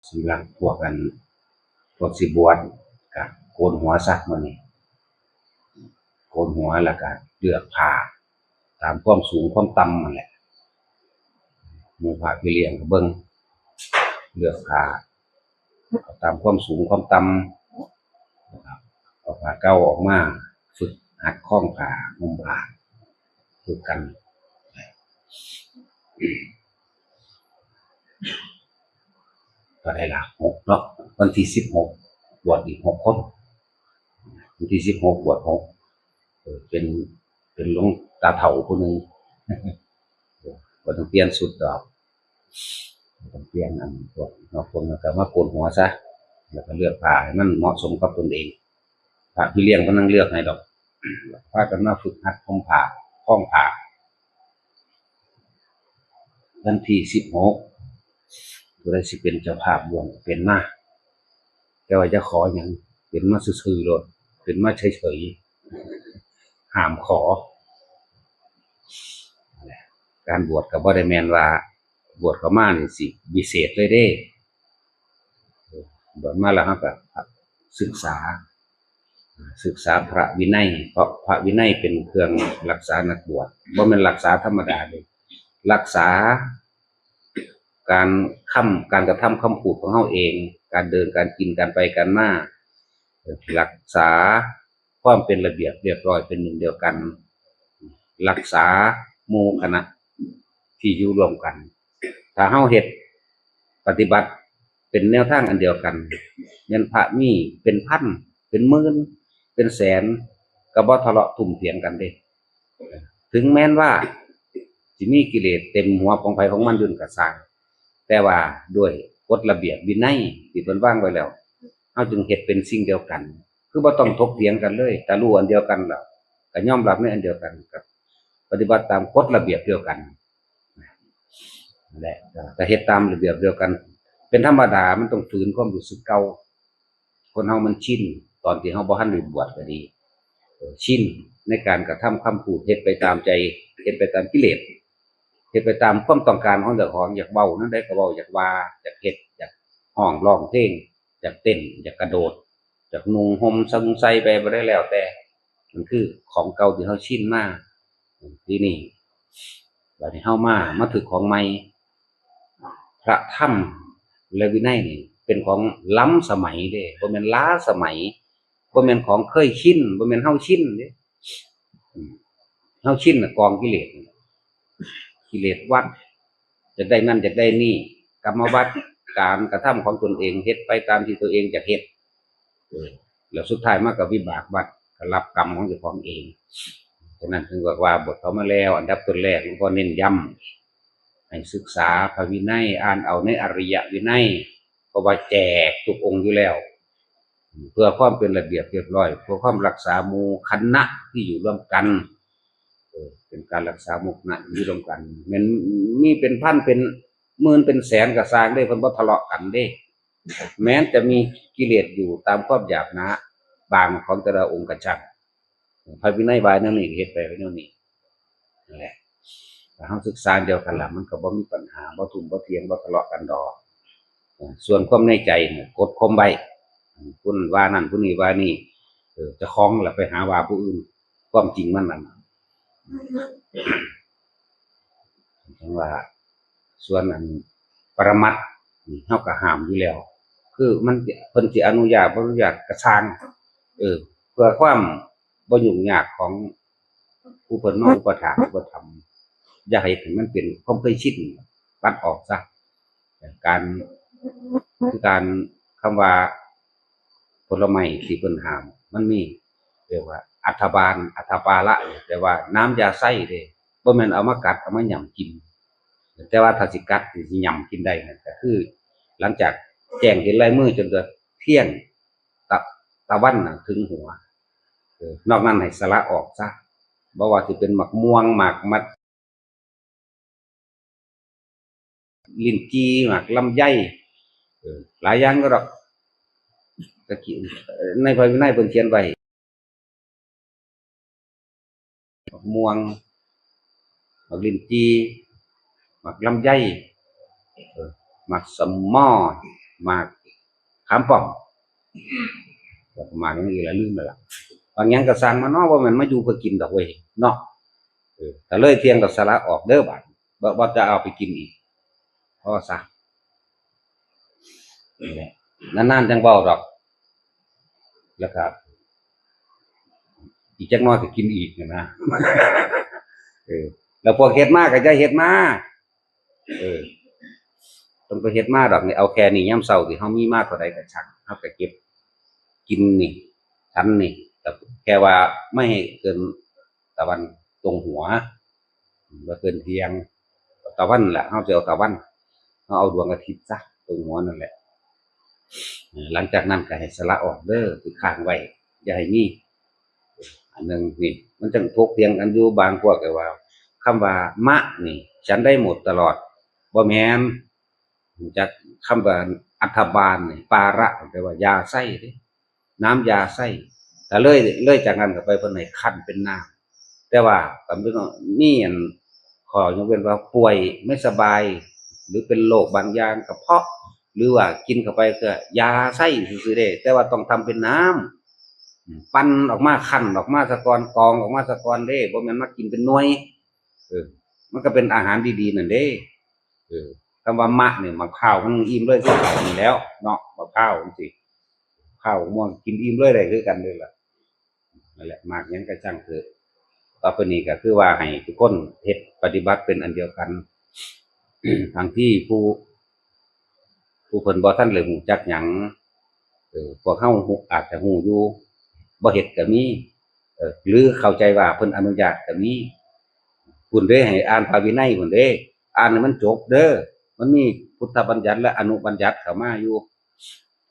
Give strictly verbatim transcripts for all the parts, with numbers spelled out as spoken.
สำหรับพวกอัน พวกสิบวช ก็โกนหัวซะมื้อนี้ โกนหัวแล้วก็เลือกผ้า ตามความสูงความต่ำนั่นแหละ หมู่พระพี่เลี้ยงก็เบิ่ง เลือกผ้า เอาตามความสูงความต่ำ เอาผ้าเก่าออกมา ฝึกหัดคล้องผ้า ห่มผ้า ฝึกกัน ก็ได้ละ หก เนาะ วันที่ สิบหก บวชอีก หก คน วันที่ สิบหก บวช หก เออ เป็น เป็นหลวงตาเฒ่าผู้หนึ่ง บ่ต้องเปลี่ยนชุดดอก บ่ต้องเปลี่ยนอันพวกนอกพวกนั้น ก็มาโกนหัวซะ แล้วก็เลือกผ้าให้มันเหมาะสมกับตนเอง พระพี่เลี้ยงเพิ่นนั่งเลือกให้ดอก พากันมาฝึกหัดห่มผ้า คล้องผ้า วันที่ สิบหก ผู้ใดสิเป็นเจ้าภาพบวชก็เป็นมา แต่ว่าอย่าขอหยัง เป็นมาซื่อๆ โลด เป็นมาเฉยๆ ห้ามขอ การบวชก็บ่ได้แม่นว่า บวชเข้ามานี่สิวิเศษเลยเด้ บวชมาแล้วเราก็ศึกษา ศึกษาพระวินัย เพราะพระวินัยเป็นเครื่องรักษานักบวช บ่แม่นรักษาธรรมดาเด้ รักษาการคำ การกระทำคำพูดของเราเอง การเดิน การกิน การไป การมา รักษาความเป็นระเบียบเรียบร้อยเป็นหนึ่งเดียวกัน รักษาหมู่คณะที่อยู่ร่วมกัน ถ้าเราเฮ็ดปฏิบัติเป็นแนวทางอันเดียวกัน แม่นพระมีเป็นพัน เป็นหมื่น เป็นแสน ก็บ่ทะเลาะทุ่มเถียงกันเด้ ถึงแม้นว่าสิมีกิเลสเต็มหัวของไผของมันอยู่ก็ซ่าง แต่ว่าด้วยกฎระเบียบวินัยที่เพิ่นวางไว้แล้ว เราจึงเฮ็ดเป็นสิ่งเดียวกัน คือบ่ต้องถกเถียงกันเลย ถ้ารู้อันเดียวกันแล้ว ก็ยอมรับในอันเดียวกัน ก็ปฏิบัติตามกฎระเบียบเดียวกัน และก็เฮ็ดตามระเบียบเดียวกัน เป็นธรรมดา มันต้องฝืนความรู้สึกเก่า คนเรามันชิน ตอนที่เราบ่ทันได้บวชก็ดี เออ ชินในการกระทำคำพูด เฮ็ดไปตามใจ เฮ็ดไปตามกิเลส เฮ็ดไปตามความต้องการของเจ้าของ อยากเว้าแนวใดก็เว้า อยากว่า อยากเฮ็ด อยากฮ้องร้องเพลง อยากเต้น อยากกระโดด อยากนุ่งห่มสบงใส่ไปบ่ได้แล้วแต่ มันคือของเก่าที่เราชินมา ทีนี้ บัดนี้เรามา มาถือของใหม่ พระธรรมและวินัยนี่เป็นของล้ำสมัยเด้ บ่แม่นล้าสมัย บ่แม่นของเคยชิน บ่แม่นเราชินเด้ อืม เราชินน่ะกองกิเลส กิเลสวัฏ อยากได้นั่นอยากได้นี่ กรรมวัฏ การกระทำของตนเอง เฮ็ดไปตามที่ตัวเองอยากเฮ็ด เออ แล้วสุดท้ายมาก็วิบากวัฏ ก็รับกรรมของเจ้าของเอง ฉะนั้นถึงบอกว่าบวชเข้ามาแล้ว อันดับต้นแรกหลวงพ่อเน้นย้ำ ให้ศึกษาพระวินัย อ่านเอาในอริยวินัย เพราะว่าแจกทุกองค์อยู่แล้ว เพื่อความเป็นระเบียบเรียบร้อย เพื่อความรักษาหมู่คณะที่อยู่ร่วมกัน เออ เป็นการรักษาหมู่คณะที่อยู่ร่วมกัน แม่นมีเป็นพันเป็นหมื่นเป็นแสนก็ซ่างเด้ เพิ่นบ่ทะเลาะกันเด้ แม้จะมีกิเลสอยู่ตามความอยากนะ บางของแต่ละองค์ก็ช่าง พระวินัยว่าแนวนี้ก็เฮ็ดไปแนวนี้ นั่นแหละ ถ้าเราศึกษาเดียวกันล่ะ มันก็บ่มีปัญหา บ่ทุ่มบ่เถียง บ่ทะเลาะกันดอก ส่วนความในใจเนี่ย กดข่มไว้ ผู้นั้นว่านั่น ผู้นี้ว่านี่ เออ เจ้าของล่ะไปหาว่าผู้อื่น ความจริงมันนั่น จั่งว่า ส่วนอันปรมัตถ์นี่ เราก็ห้ามอยู่แล้ว คือมันสิ เพิ่นสิอนุญาตบ่อนุญาตก็ซ่าง เออ เพื่อความบ่ยุ่งยากของผู้เพิ่นมาอุปถากอุปถัมภ์ อย่าให้มันเป็นความเคยชิน ตัดออกซะ การ คือการ คำว่าผลไม้ที่เพิ่นห้าม มันมี เรียกว่า อัฏฐบาล อัฏฐปาละ แปลว่าน้ำยาไส้เด้ บ่แม่นเอามากัด เอามาหย่ำกิน แต่ว่าถ้าสิกัด สิหย่ำกินได้นั่นก็คือ หลังจากแจ้งเห็นลายมือจนกระเที่ยง ตะ ตะวันน่ะถึงหัว เออ นอกนั้นให้สละออกซะ บ่ว่าสิเป็นหมากม่วง หมากมัด ลิ้นจี่ หมากลำไย เออ หลายอย่างก็ดอก ตะกี้ เอ่อ ในพระวินัยเพิ่นเขียนไว้ หมากม่วง หมากลิ้นจี่ หมากลำไย เออ หมากสะหม้อ หมากขามป้อม แล้วก็หมากอย่างอีกละลืมแล้วล่ะ บางอย่างก็สร้างมาเนาะ ว่ามันมาอยู่เพื่อกินดอกเว้ยเนาะ เออ แต่เลยเที่ยงกับสละออกเด้อบาด บ่บ่จะเอาไปกินอีก เพราะว่าซะ นี่แหละ นานๆจังเว้าดอก แล้วก็ อีกจักหน่อยก็กินอีกนะ เออ แล้วพวกเฮ็ดมาก็จะเฮ็ดมา เออ ต้องไปเฮ็ดมาดอกนี่ เอาแค่นี้ยามเช้าที่เฮามีมาเท่าใดก็ช่าง เฮาก็เก็บกินนี่ ฉันนี่ แต่แค่ว่าไม่ให้เกินตะวันตรงหัว บ่เกินเที่ยง ตะวันแหละ เฮาสิเอาตะวัน เฮาเอาดวงอาทิตย์ซะ ตรงหัวนั่นแหละ เออ หลังจากนั้นก็ให้สละออกเด้อ ที่ค้างไว้ อย่าให้มี อันหนึ่งนี่ มันจังถกเถียงกันอยู่ บางพวกก็ว่า คำว่ามะนี่ ฉันได้หมดตลอด บ่แม่น รู้จักคำว่าอัฐบาลนี่ ปาระ แปลว่ายาไส้เด้ น้ำยาไส้ แต่เลย เลยจากนั้นก็ไปเพิ่นให้คั่นเป็นน้ำ แต่ว่าก็มี มีอัน ข้อยกเว้นว่าป่วยไม่สบาย หรือเป็นโรคบางอย่างกระเพาะ หรือว่ากินเข้าไปก็ยาไส้ซื่อๆเด้ แต่ว่าต้องทำเป็นน้ำ อืม ปั่นออกมา คั่นออกมาซะก่อน กรองออกมาซะก่อนเด้ บ่แม่นมากินเป็นหน่วย เออ มันก็เป็นอาหารดีๆนั่นเด้ เออ คำว่ามะเนี่ย มะพร้าวมันอิ่มเลย คือข้าวนี่แหล้วเนาะ มะพร้าวจังซี่ ข้าวม่วงกินอิ่มเลยได้คือกันเลยล่ะ นั่นแหละ หมากหยังก็ช่างเถอะ ต่อไปนี้ก็คือว่าให้ทุกคนเฮ็ดปฏิบัติเป็นอันเดียวกัน บางทีผู้ ผู้เพิ่นบ่ทันได้รู้จักหยัง เออ พวกเฮาฮู้ อาจจะฮู้อยู่ บ่เฮ็ดก็มี เออ หรือเข้าใจว่าเพิ่นอนุญาตก็มี พุ้นเด้ ให้อ่านพระวินัยพุ้นเด้ อ่านให้มันจบเด้อ มันมีพุทธบัญญัติและอนุบัญญัติเข้ามาอยู่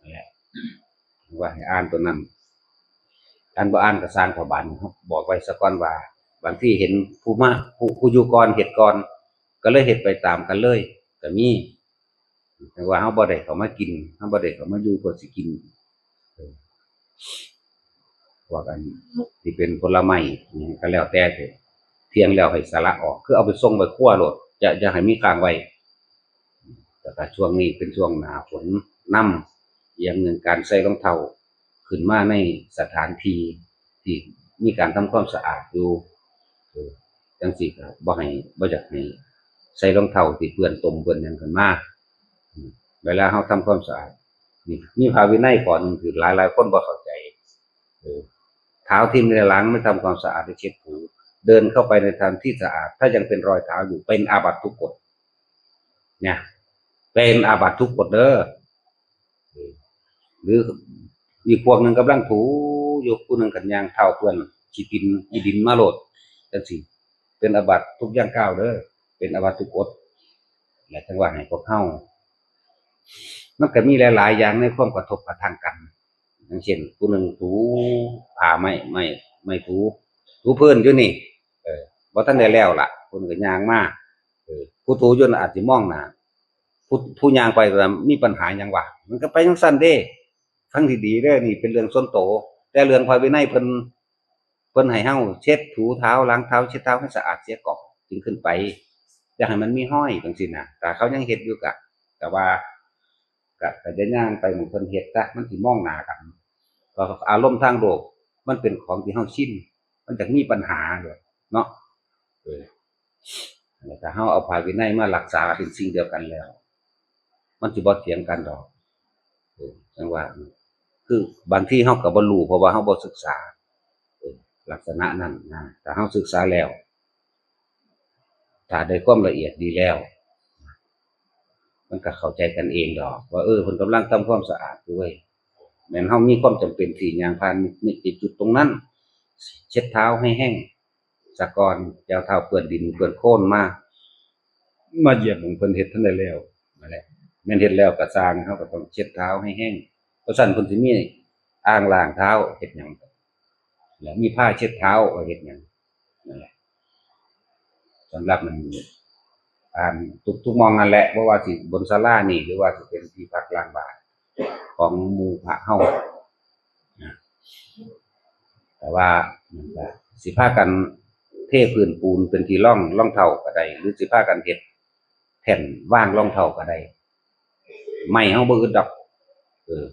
นั่นแหละ ว่าให้อ่านตัวนั้น อ่านบ่อ่านก็ซ่าง เพราะบาดนี้เฮาบอกไว้ซะก่อนว่า บางทีเห็นผู้มา ผู้ ผู้อยู่ก่อน เฮ็ดก่อน ก็เลยเฮ็ดไปตามกันเลย ก็มี แต่ว่าเฮาบ่ได้เข้ามากิน เฮาบ่ได้เข้ามาอยู่เพื่อสิกิน เออ พวกอันที่เป็นผลไม้อิหยังก็แล้วแต่เถอะ เที่ยงแล้วให้สละออก คือเอาไปส่งไว้ครัวโลด อย่า อย่าให้มีค้างไว้ แล้วก็ช่วงนี้เป็นช่วงหน้าฝนนำ อย่างหนึ่งการใส่รองเท้าขึ้นมาในสถานที่ที่มีการทำความสะอาดอยู่ เออ จังซี่ก็บ่ให้ บ่อยากให้ใส่รองเท้าที่เปื้อนตมเปื้อนหยังขึ้นมา อืม เวลาเฮาทำความสะอาด นี่มีพระวินัยข้อหนึ่งที่หลายๆคนบ่เข้าใจ เออ เท้าทิ่มในหลังไม่ทำความสะอาด และเช็ดถู เดินเข้าไปในทางที่สะอาด ถ้ายังเป็นรอยเท้าอยู่ เป็นอาบัติทุกกฎ เนี่ย เป็นอาบัติทุกกฎเด้อ เออ หรืออีกพวกหนึ่งกำลังถูอยู่ ผู้หนึ่งก็ย่างเท้าเปื้อนขี้ดิน ขี้ดินมาโลด จังซี่ เป็นอาบัติทุกย่างก้าวเด้อ เป็นอาบัติทุกกฎ และจังว่าให้พวกเฮา มันก็มีหลายๆอย่างในความกระทบกระทั่งกัน อย่างเช่น ผู้หนึ่งถูผ้าไม้ ไม้ ไม้ถู ถูพื้นอยู่นี่ เออ บ่ทันได้แล้วล่ะ เพิ่นก็ย่างมา เออ ผู้ถูอยู่น่ะอาจสิมองหน้า ผู้ ผู้ย่างไปก็มีปัญหาหยังวะ มันก็ไปจั่งซั้นเด้ ฟังดีๆเด้อ นี่เป็นเรื่องส่วนโต แต่เรื่องพระวินัยเพิ่น เพิ่นให้เฮาเช็ดถูเท้า ล้างเท้า เช็ดเท้าให้สะอาดเสียก่อน จึงขึ้นไป อย่าให้มันมีห้อยจั่งซี้นะ ถ้าเขายังเฮ็ดอยู่กะ แต่ว่า กะ กะจะย่างไปหม่องเพิ่นเฮ็ดซะ มันสิมองหน้ากัน เพราะอารมณ์ทางโลก มันเป็นของที่เฮาชิน มันจะมีปัญหาเลยเนาะ เออ แล้วถ้าเฮาเอาพระวินัยมารักษาเป็นสิ่งเดียวกันแล้ว มันสิบ่เถียงกันดอก เออ จังว่า คือบางทีเฮาก็บ่รู้ เพราะว่าเฮาบ่ศึกษา เออ ลักษณะนั้นนะ ถ้าเฮาศึกษาแล้ว ถ้าได้ความละเอียดดีแล้ว มันก็เข้าใจกันเองดอก ว่า เออ เพิ่นกำลังทำความสะอาดอยู่เว้ย แม่นเฮามีความจำเป็นที่ย่างผ่านนิติจุดตรงนั้น เช็ดเท้าให้แห้งซะก่อน อย่าเอาเท้าเปื้อนดินเปื้อนโคลนมา มาเหยียบหม่องเพิ่นเฮ็ดทันได้แล้ว นั่นแหละ แม่นเฮ็ดแล้วก็ซ่าง เฮาก็ต้องเช็ดเท้าให้แห้ง เพราะซั้นเพิ่นสิมีอ่างล้างเท้าเฮ็ดหยัง แล้วมีผ้าเช็ดเท้าไว้เฮ็ดหยัง นั่นแหละ สำหรับมัน อ่า ทุก ทุกหม่องนั่นแหละ บ่ว่าสิบนศาลานี่ หรือว่าสิเป็นที่พักล้างบาตรของหมู่พระเฮานะ แต่ว่ามันก็สิพากันเทพื้นปูนเป็นที่รองรองเท้าก็ได้ หรือสิพากันเฮ็ดแท่นวางรองเท้าก็ได้ ไม้เฮาบ่อึดดอก เออ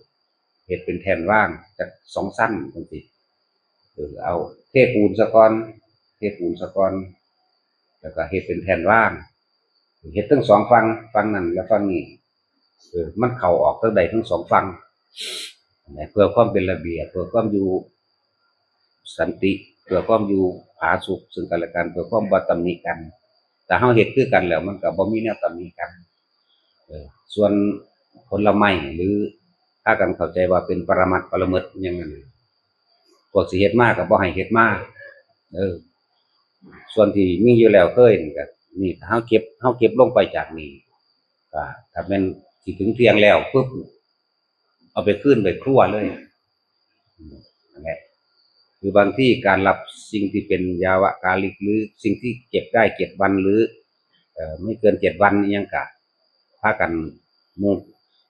เฮ็ดเป็นแท่นวางจักสองชั้นจังซี่ เออ เอาเทปูนซะก่อน เทปูนซะก่อน แล้วก็เฮ็ดเป็นแท่นวาง เฮ็ดทั้งสองฝั่ง ฝั่งนั้นและฝั่งนี้ เออ มันเข้าออกทั้งใดทั้งสองฝั่ง เพื่อความเป็นระเบียบ เพื่อความอยู่สันติ เพื่อความอยู่ผาสุกซึ่งกันและกัน เพื่อความบ่ตำหนิกัน แต่เฮาเฮ็ดคือกันแล้วมันก็บ่มีแนวตำหนิกัน เออ ส่วนผลไม้หรือพากันเข้าใจว่าเป็นปรมัตถ์ปรเมิตรหยังนั้น พวกสิเฮ็ดมาก็บ่ให้เฮ็ดมา เออ ส่วนที่มีอยู่แล้วเคยนี่ก็ นี่เฮาเก็บ เฮาเก็บลงไปจากนี่ ก็ถ้าแม่นสิถึงเที่ยงแล้วปุ๊บ เอาไปคืนไปครัวเลย อืม นั่นแหละ คือบางทีการรับสิ่งที่เป็นยาวกาลิก หรือสิ่งที่เก็บได้เจ็ดวัน หรือ เอ่อ ไม่เกินเจ็ดวันอิหยังกะ พากัน หมู่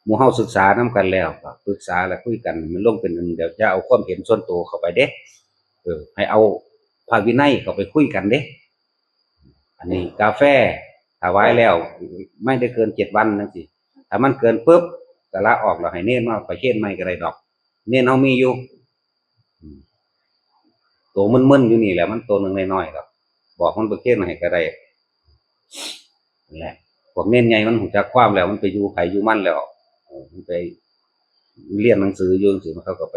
หมู่เฮาศึกษานำกันแล้ว ก็ปรึกษาและคุยกัน มันลงเป็นอันเดียว อย่าเอาความเห็นส่วนตัวเข้าไปเด้ เออ ให้เอาพระวินัยเข้าไปคุยกันเด้ อันนี้กาแฟถวายแล้ว ไม่ได้เกินเจ็ดวันจังซี่ ถ้ามันเกินปุ๊บ ก็ละออกแล้ว ให้เณรมาประเคนใหม่ก็ได้ดอก เณรเฮามีอยู่ อืม ตัวมึนๆอยู่นี่แหละ มันตัวหนึ่งน้อยๆดอก บอกมันประเคนให้ก็ได้ นั่นแหละ พวกเณรใหญ่มันรู้จักความแล้ว มันไปอยู่ไผอยู่มันแล้ว เออ มันไปเรียนหนังสืออยู่จังซี่ มันเขาก็ไป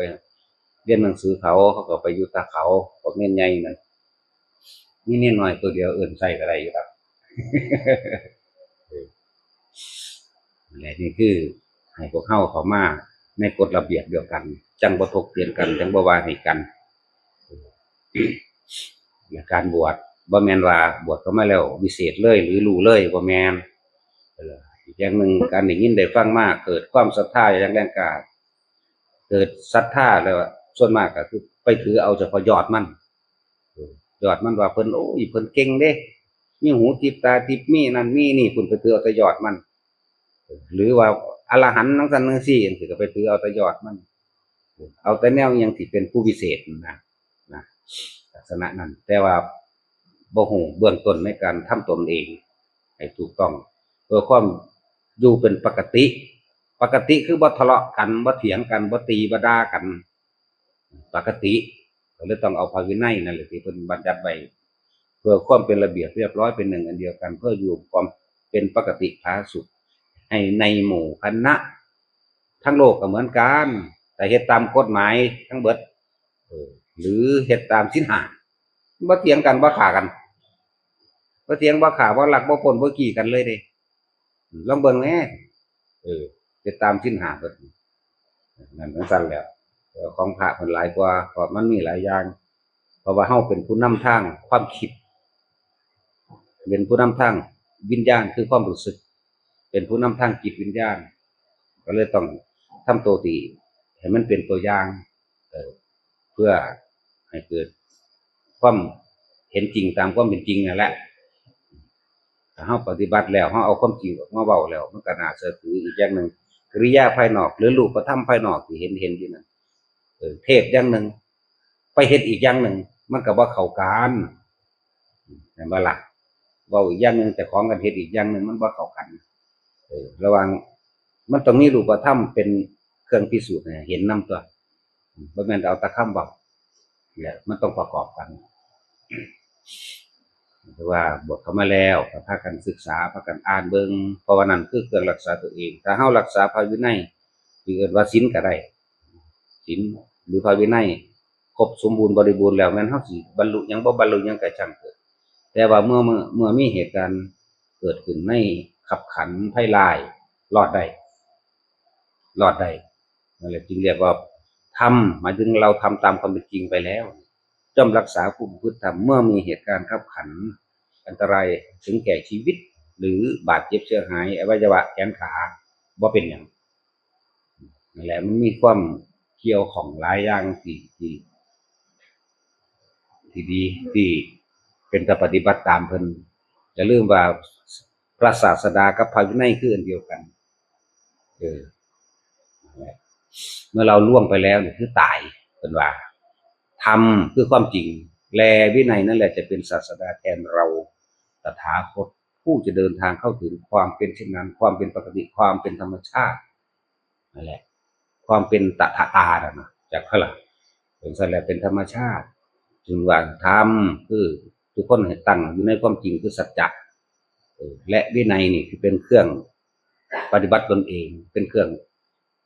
เรียนหนังสือเขา เขาก็ไปอยู่ตาเขา พวกเณรใหญ่นั่น มีเณรน้อยตัวเดียวเอิ้นใส่ก็ได้อยู่ดอก และนี่คือให้พวกเฮาเข้ามาในกฎระเบียบเดียวกัน จั่งบ่ถกเถียงกัน จั่งบ่ว่าให้กัน และการบวชบ่แม่นว่าบวชเข้ามาแล้ววิเศษเลยหรือรู้เลย บ่แม่น เออ อีกอย่างหนึ่ง การได้ยินได้ฟังมา เกิดความศรัทธาอย่างแรงกล้า เกิดศรัทธาแล้วอะ ส่วนมากก็คือไปถือเอาเฉพาะยอดมัน เออ ยอดมันว่าเพิ่น โอ้ย เพิ่นเก่งเด้ มีหูทิพย์ตาทิพย์ มีนั่นมีนี่ เพิ่นไปถือเอาแต่ยอดมัน เออ หรือว่าอรหันต์จั่งซั้นจั่งซี้จั่งซี้ ก็ไปถือเอาแต่ยอดมัน เออ เอาแต่แนวอิหยังที่เป็นผู้วิเศษนะ นะ ลักษณะนั้น แต่ว่าบ่ฮู้เบื้องต้นในการทำตนเองให้ถูกต้อง เพื่อความอยู่เป็นปกติ ปกติคือบ่ทะเลาะกัน บ่เถียงกัน บ่ตีบ่ด่ากัน ปกติ ก็เลยต้องเอาพระวินัยนั่นแหละที่เพิ่นบัญญัติไว้ เพื่อความเป็นระเบียบเรียบร้อยเป็นหนึ่งอันเดียวกัน เพื่ออยู่ความเป็นปกติผาสุก ให้ในหมู่คณะ ทั้งโลกก็เหมือนกัน แต่เฮ็ดตามกฎหมายทั้งเบิด เออ หรือเฮ็ดตามศีลห้า บ่เถียงกัน บ่ฆ่ากัน บ่เถียง บ่ฆ่า บ่ลัก บ่ปล้น บ่จี้กันเลยเด้ ลองเบิ่งแหน่ เออ เฮ็ดตามศีลห้าเบิด นั่นจั่งซั้นแหล้ว เออ ของพระเพิ่นหลายกว่า เพราะมันมีหลายอย่าง เพราะว่าเฮาเป็นผู้นำทางความคิด เป็นผู้นำทางวิญญาณคือความรู้สึก เป็นผู้นำทางจิตวิญญาณ ก็เลยต้องทำตัวที่ให้มันเป็นตัวอย่าง เออ เพื่อให้เกิดความเห็นจริงตามความเป็นจริงนั่นแหละ ถ้าเฮาปฏิบัติแล้ว เฮาเอาความจริงออกมาเว้าแล้ว มันก็น่าเชื่อถืออีกอย่างหนึ่ง กิริยาภายนอกหรือรูปธรรมภายนอกที่เห็น เห็นอยู่นั่น เออ เทศน์อย่างหนึ่ง ไปเฮ็ดอีกอย่างหนึ่ง มันก็บ่เข้ากัน เห็นบ่ล่ะ เว้าอีกอย่างหนึ่ง เจ้าของกันเฮ็ดอีกอย่างหนึ่ง มันบ่เข้ากัน เออ ระหว่าง มันต้องมีรูปธรรมเป็นเครื่องพิสูจน์ให้เห็นนำตัว บ่แม่นเอาแต่คำเว้า เนี่ย มันต้องประกอบกัน ถือว่าบวชเข้ามาแล้ว ก็พากันศึกษา พากันอ่านเบิ่ง เพราะว่านั่นคือเครื่องรักษาตัวเอง ถ้าเฮารักษาพระวินัย ที่เอิ้นว่าศีลก็ได้ ศีลหรือพระวินัย ครบสมบูรณ์บริบูรณ์แล้ว แม่นเฮาสิบรรลุหยังบ่บรรลุหยังก็ช่างเถอะ แต่ว่าเมื่อ เมื่อ เมื่อมีเหตุการณ์เกิดขึ้นในคับขันภัยร้าย รอดได้ รอดได้ นั่นแหละจึงเรียกว่าทำ หมายถึงเราทำตามความเป็นจริงไปแล้ว ย่อมรักษาผู้ประพฤติธรรม เมื่อมีเหตุการณ์คับขัน อันตรายถึงแก่ชีวิต หรือบาดเจ็บเสียหายอวัยวะแขนขา บ่เป็นหยัง นั่นแหละ มันมีความเกี่ยวข้องหลายอย่างที่ ที่ ที่ดี ที่เป็นตาปฏิบัติตามเพิ่น อย่าลืมว่าพระศาสดากับพระวินัยคืออันเดียวกัน เออ นั่นแหละ เมื่อเราล่วงไปแล้วเนี่ยคือตาย เพิ่นว่า ธรรมคือความจริง และวินัยนั่นแหละจะเป็นศาสดาแทนเรา ตถาคต ผู้จะเดินทางเข้าถึงความเป็นเช่นนั้น ความเป็นปกติ ความเป็นธรรมชาติ นั่นแหละ ความเป็นตถาตาน่ะนะ จากพระละเป็นสันแหละเป็นธรรมชาติ ถึงว่าธรรมคือทุกคนให้ตั้งอยู่ในความจริงคือสัจจะ เออ และวินัยนี่คือเป็นเครื่องปฏิบัติตนเอง เป็นเครื่อง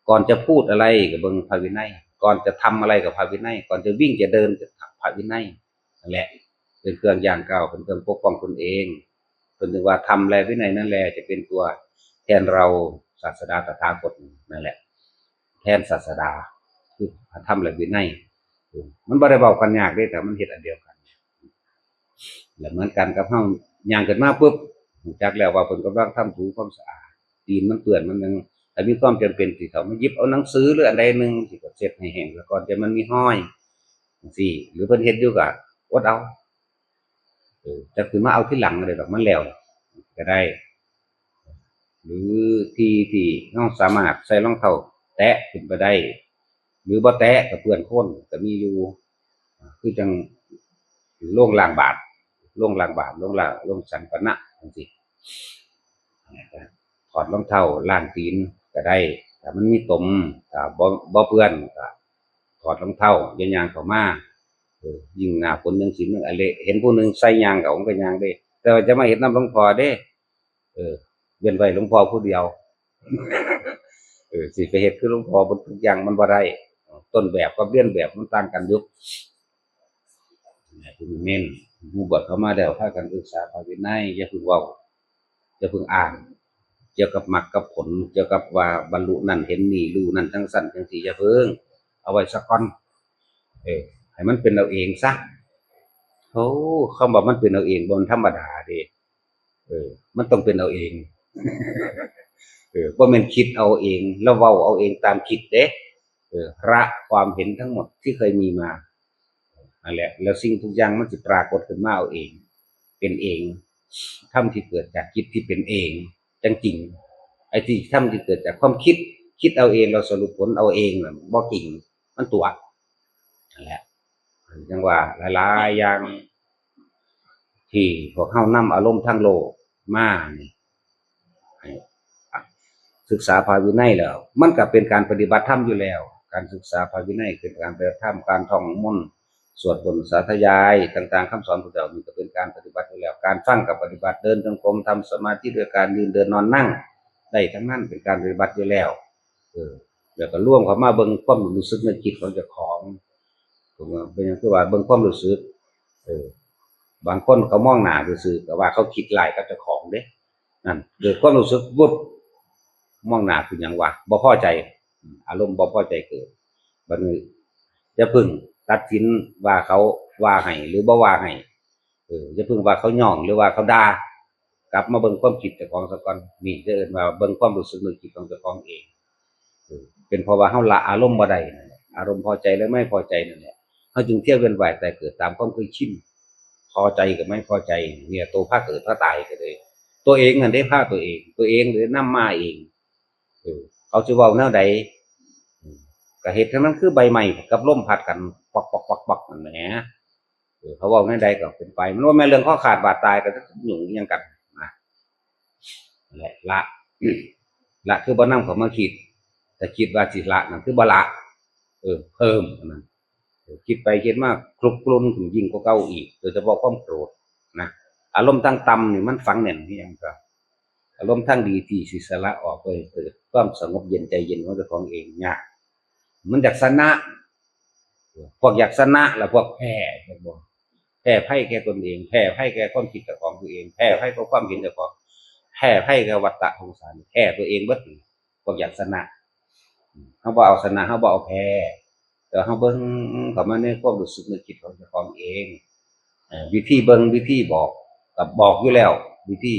ก่อนจะพูดอะไรก็เบิ่งพระวินัย ก่อนจะทำอะไรก็พระวินัย ก่อนจะวิ่งจะเดินก็พระวินัย นั่นแหละ เป็นเครื่องย่างก้าว เป็นเครื่องปกป้องตนเอง เป็นถึงว่าธรรมและวินัยนั่นแหละจะเป็นตัวแทนเรา ศาสดาตถาคตนั่นแหละ แทนศาสดา คือพระธรรมและวินัย มันบ่ได้เว้ากันยากเด้ แต่มันเฮ็ดอันเดียวกัน และเหมือนกันกับเฮาย่างขึ้นมาปุ๊บ รู้จักแล้วว่าเพิ่นกำลังทำถูความสะอาด ตีนมันเปื้อนมันหยัง ถ้ามีความจำเป็นสิเข้ามาหยิบเอาหนังสือหรืออันใดหนึ่งสิก็เช็ดให้แห้งซะก่อน แต่มันมีฮอยจังซี่ หรือเพิ่นเฮ็ดอยู่ก็อดเอา เออ จักสิมาเอาทีหลังก็ได้ดอก มันแล้วก็ได้ หรือที่ที่เฮาสามารถใส่รองเท้าแตะขึ้นไปได้ หรือบ่แตะก็เปื้อนโคลนก็มีอยู่ คือจั่งโรงล้างบาตร โรงล้างบาตร โรงล้าง โรงสังฆนะจั่งซี้ ถอดรองเท้าล้างตีนก็ได้ ถ้ามันมีตม ถ้าบ่ บ่เปื้อนก็ถอดรองเท้า อย่าย่างเข้ามา เออ ยิ่งหน้าฝนจั่งซี้มันอะเละ เห็นผู้หนึ่งใส่ย่างเขาก็ย่างได้ แต่ว่าจะมาเฮ็ดนำหลวงพ่อเด้ เออ เว้นไว้หลวงพ่อผู้เดียว เออ สิไปเฮ็ดคือหลวงพ่อเบิดทุกอย่างมันบ่ได้ ต้นแบบกับเลียนแบบมันต่างกันอยู่ เน้น หมู่บวชเข้ามาแล้วพากันศึกษาพระวินัย อย่าเพิ่งเว้า อย่าเพิ่งอ้าง เกี่ยวกับมรรคกับผล เกี่ยวกับว่าบรรลุนั่นเห็นนี่ รู้นั่นจั่งซั้นจั่งซี้ อย่าเพิ่ง เอาไว้ซะก่อน เออ ให้มันเป็นเอาเองซะ โอ้ คำว่ามันเป็นเอาเองบ่ธรรมดาเด้ เออ มันต้องเป็นเอาเอง เออ บ่แม่นคิดเอาเอง แล้วเว้าเอาเองตามคิดเด้ เออ ละความเห็นทั้งหมดที่เคยมีมา นั่นแหละ แล้วสิ่งทุกอย่างมันสิปรากฏขึ้นมาเอาเอง เป็นเอง ธรรมที่เกิดจากจิตที่เป็นเอง จั่งจริง ไอ้ที่ธรรมที่เกิดจากความคิด คิดเอาเอง เราสรุปผลเอาเองน่ะ บ่จริง มันตั๋ว นั่นแหละ จั่งว่าหลายๆ อย่าง ที่พวกเฮานำอารมณ์ทางโลกมานี่ ให้ศึกษาพระวินัยแล้ว มันก็เป็นการปฏิบัติธรรมอยู่แล้ว การศึกษาพระวินัยเป็นการปฏิบัติธรรม การท่องมนต์ สวดมนต์สาธยายต่างๆ คำสอนพระเจ้านี่ก็เป็นการปฏิบัติอยู่แล้ว การฟังกับปฏิบัติ เดินจงกรม ทำสมาธิด้วยการยืนเดินนอนนั่ง ได้ทั้งนั้น เป็นการปฏิบัติอยู่แล้ว เออ แล้วก็รวมเข้ามาเบิ่งความรู้สึกนึกคิดของเจ้าของ ผมว่าเป็นหยังคือว่าเบิ่งความรู้สึก เออ บางคนเขามองหน้าซื่อๆ ก็ว่าเขาคิดร้ายกับเจ้าของเด้ นั่น เกิดความรู้สึกปุ๊บ มองหน้าคือหยังวะ บ่พอใจ อารมณ์บ่พอใจเกิด บัดนี้อย่าเพิ่งตัดสินว่าเขาว่าให้หรือบ่ว่าให้ เออ อย่าเพิ่งว่าเขาย่องหรือว่าเขาด่า กลับมาเบิ่งความคิดเจ้าของซะก่อน นี่จะเอิ้นว่าเบิ่งความรู้สึกนึกคิดของเจ้าของเอง เออ เป็นเพราะว่าเฮาละอารมณ์บ่ได้นั่นแหละ อารมณ์พอใจและไม่พอใจนั่นแหละ เฮาจึงเที่ยวเวียนว่ายตายเกิดตามความเคยชิน พอใจกับไม่พอใจ เนี่ย ตัวพาเกิดพาตายก็เลย ตัวเองนั่นเด้พาตัวเอง ตัวเองเลยนำมาเอง เออ เขาสิเว้าแนวใด อืม ก็เฮ็ดทั้งนั้นคือใบไม้กับลมพัดกัน ปอกๆๆๆ นั่นแหละ เออ เขาเว้าแนวใดก็เป็นไป มันบ่แม่นเรื่องคอขาดบาดตาย ก็จะยุ่งอิหยังกันนะ นั่นแหละ ละ ละคือบ่นำเข้ามาคิด แต่คิดว่าสิละนั่นคือบ่ละ เออ เพิ่มอันนั้น เออ คิดไปคิดมาคลุกคลุ้นขึ้นยิ่งกว่าเก่าอีก โดยเฉพาะความโกรธนะ อารมณ์ทางต่ำนี่มันฝังแน่นคือหยังก็ อารมณ์ทางดีที่สิสละออกไปเกิดความสงบเย็นใจเย็นของเจ้าของเองยาก มันอยากชนะ พวกอยากชนะและพวกแพ้ เห็นบ่ แพ้ภัยแก่ตนเอง แพ้ภัยแก่ความคิดเจ้าของตัวเอง แพ้ภัยกับความเห็นเจ้าของ แพ้ภัยกับวัฏฏะสงสาร แพ้ตัวเองเบิด พวกอยากชนะ เฮาบ่เอาชนะ เฮาบ่เอาแพ้ แต่เฮาเบิ่งเข้ามาในความรู้สึกนึกคิดของเจ้าของเอง เอ่อ วิธีเบิ่ง วิธีบอก ก็บอกอยู่แล้ว วิธี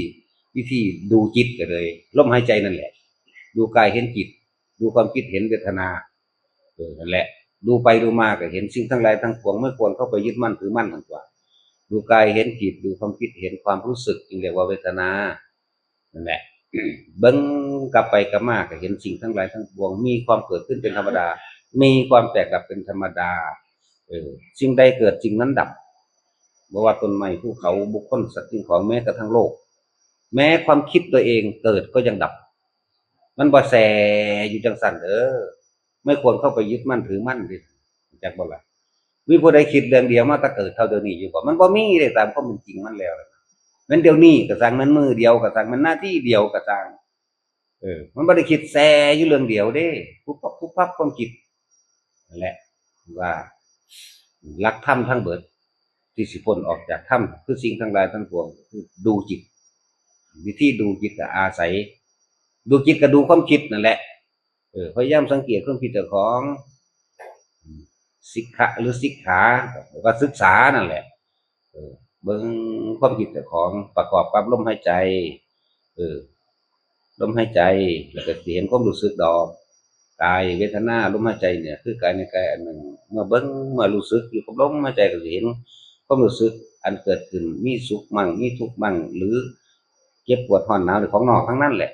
วิธีดูจิตก็เลย ลมหายใจนั่นแหละ ดูกายเห็นจิต ดูความคิดเห็นเวทนา เออ นั่นแหละ ดูไปดูมาก็เห็นสิ่งทั้งหลายทั้งปวงไม่ควรเข้าไปยึดมั่นถือมั่นทั้งตัว ดูกายเห็นจิต ดูความคิดเห็นความรู้สึก จึงเรียกว่าเวทนา นั่นแหละ เบิ่งกลับไปกลับมาก็เห็นสิ่งทั้งหลายทั้งปวง มีความเกิดขึ้นเป็นธรรมดา มีความแตกดับเป็นธรรมดา เออ สิ่งใดเกิดสิ่งนั้นดับ บ่ว่าต้นไม้ ภูเขา บุคคล สัตว์ สิ่งของ แม้กระทั่งโลก แม้ความคิดตัวเองเกิดก็ยังดับ มันบ่แช่อยู่จังซั่นเด้อ ไม่ควรเข้าไปยึดมั่นถือมั่นดิ จักบ่ล่ะ มีผู้ใดคิดเรื่องเดียวมาแต่เกิดเท่าเดี๋ยวนี้อยู่บ่ มันบ่มีเลย ตามความเป็นจริงมันแล้ว แม่นเดี๋ยวนี้ก็ซ่าง แม่นมื้อเดียวก็ซ่าง แม่นนาทีเดียวก็ซ่าง เออ มันบ่ได้คิดแซ่อยู่เรื่องเดียวเด้ ปุ๊บปั๊บปุ๊บปั๊บความคิด นั่นแหละ ว่าหลักธรรมทั้งเบิด ที่สิพ้นออกจากธรรม คือสิ่งทั้งหลายทั้งปวง คือดูจิต วิธีดูจิตก็อาศัย ดูจิตก็ดูความคิดนั่นแหละ เออ พยายามสังเกตความคิดเจ้าของ สิกขะหรือสิกขา ก็ศึกษานั่นแหละ เออ เบิ่งความคิดเจ้าของประกอบกับลมหายใจ เออ ลมหายใจ แล้วก็สิเห็นความรู้สึกดอก กายเวทนาลมหายใจเนี่ย คือกายในกายอันหนึ่ง เมื่อเบิ่ง เมื่อรู้สึกอยู่กับลมหายใจก็สิเห็นความรู้สึกอันเกิดขึ้น มีสุขมั่ง มีทุกข์มั่ง หรือเจ็บปวดร้อนหนาว หรือของนอกทั้งนั้นแหละ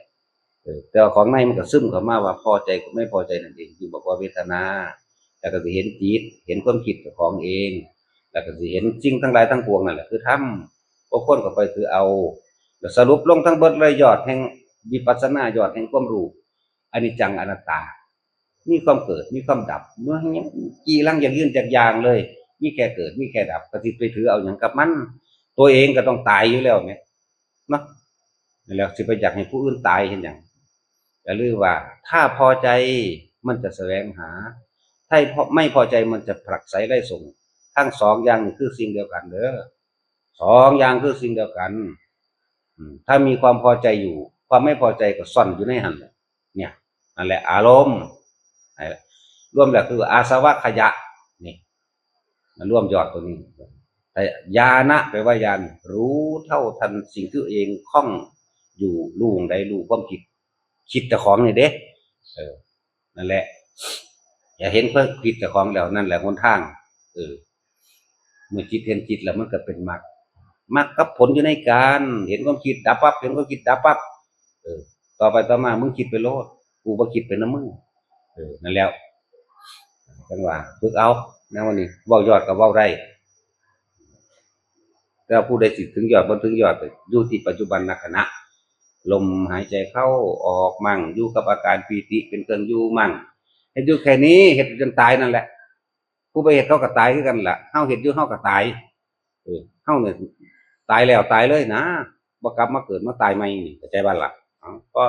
เออ แต่ว่าของในมันก็ซึมเข้ามาว่าพอใจกับไม่พอใจนั่นเอง จึงบอกว่าเวทนา แล้วก็สิเห็นจิต เห็นความคิดเจ้าของเอง แล้วก็สิเห็นสิ่งทั้งหลายทั้งปวงนั่นแหละคือธรรม บ่ควรก็ไปถือเอา แล้วสรุปลงทั้งเบิดเลย ยอดแห่งวิปัสสนา ยอดแห่งความรู้ อนิจจังอนัตตา มีความเกิด มีความดับ เมื่อกี้ลังอยากยืนจากอย่างเลย มีแค่เกิด มีแค่ดับ ก็สิไปถือเอาหยังกับมัน ตัวเองก็ต้องตายอยู่แล้วแหม เนาะ นั่นแหละ สิไปอยากให้ผู้อื่นตายเฮ็ดหยัง อย่าลืมว่า ถ้าพอใจมันจะแสวงหา ถ้าไม่พอใจมันจะผลักไสไล่ส่ง ทั้งสองอย่างนี่คือสิ่งเดียวกันเด้อ สองอย่างคือสิ่งเดียวกัน อืม ถ้ามีความพอใจอยู่ ความไม่พอใจก็ซ่อนอยู่ในหั้นแหละ เนี่ย นั่นแหละอารมณ์ รวมแล้วคืออาสวะขยะ นี่ มันรวมยอดตัวนี้ แต่ญาณะแปลว่าญาณ รู้เท่าทันสิ่งที่ตัวเองข้องอยู่ รู้หม่องใด รู้ความคิด คิดเจ้าของนี่เด้ เออ นั่นแหละ อย่าเห็นความคิดเจ้าของแล้ว นั่นแหละหนทาง เออ เมื่อจิตเห็นจิตแล้วมันก็เป็นมรรค มรรคกับผลอยู่ในการ เห็นความคิดดับปั๊บ เห็นความคิดดับปั๊บ เออ ต่อไปต่อมามึงคิดไปโลด กูบ่คิดไปนำมึง เออ นั่นแล้ว จั่งว่า ฝึกเอา นะวันนี้ เว้ายอดก็เว้าได้ แต่ผู้ใดสิถึงยอดบ่ถึงยอด อยู่ที่ปัจจุบันขณะ ลมหายใจเข้าออกมั่ง อยู่กับอาการปีติเป็นเครื่องอยู่มั่ง เฮ็ดอยู่แค่นี้ เฮ็ดจนตายนั่นแหละ ผู้บ่เฮ็ดเขาก็ตายคือกันล่ะ เฮาเฮ็ดอยู่เฮาก็ตาย เออ เฮาเนี่ยตายแล้วตายเลยนะ บ่กลับมาเกิดมาตายใหม่นี่ เข้าใจบ่ล่ะ เอ้า ก็